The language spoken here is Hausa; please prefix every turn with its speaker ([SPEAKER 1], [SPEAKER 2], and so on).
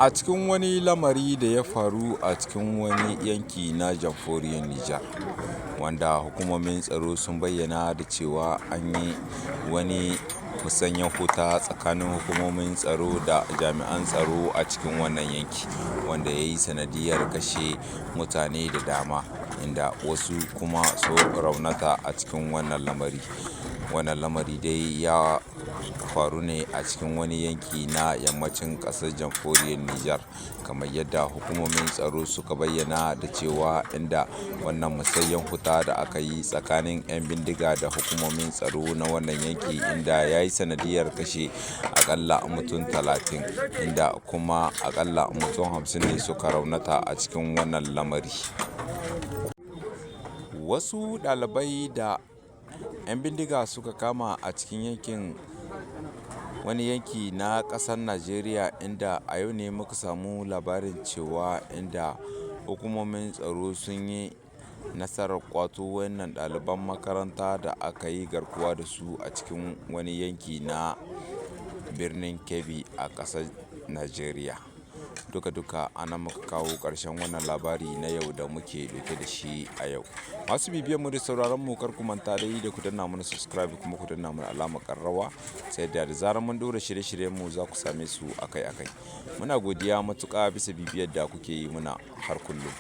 [SPEAKER 1] A cikin wani lamari da ya faru a cikin wani yanki na jamhuriyar Nijar, wanda hukumomin tsaro sun bayyana da cewa an yi wani musanyen wuta tsakanin hukumomin tsaro da jami'an tsaro a cikin wannan yanki, wanda ya yi sanadiyar kashe mutane da dama, inda wasu kuma sun raunata a cikin wannan lamari. Wannan lamari dai ya faru ne a cikin wani yanki na yammacin ƙasar jamhuriyar Nijar, kamar yadda hukumomin tsaro suka bayyana da cewa inda wannan musayyan wuta da aka yi tsakanin 'yan bindiga da hukumomin tsaro na wannan yanki, inda ya yi sanadiyar kashe aƙalla mutum 30, inda kuma aƙalla mutum 50 ne suka raunata a cikin wannan lamari. Wasu ɗalibai da 'yan bindiga suka kama a cikin yankin wani yanki na ƙasar Najeriya, inda a yau ne muka samu labarin cewa inda hukumomin tsaro sun yi nasarar ƙwato wannan ɗaliban makaranta da aka yi garkuwa da su a cikin wani yanki na birnin Kebbi a ƙasar Najeriya. Duka-duka a nan muka kawo ƙarshen wannan labari na yau da muke ɗauke da shi a yau. Masu bibiyan mu da sauraron mu, kar ku manta dai da ku danna mana subscribe, kuma ku danna mana alamar ƙararrawa, sai da zarar mun ɗora shirye-shiryen mu za ku same su akai-akai. Muna godiya matuƙa bisa bibiyar da kuke yi muna har kullum.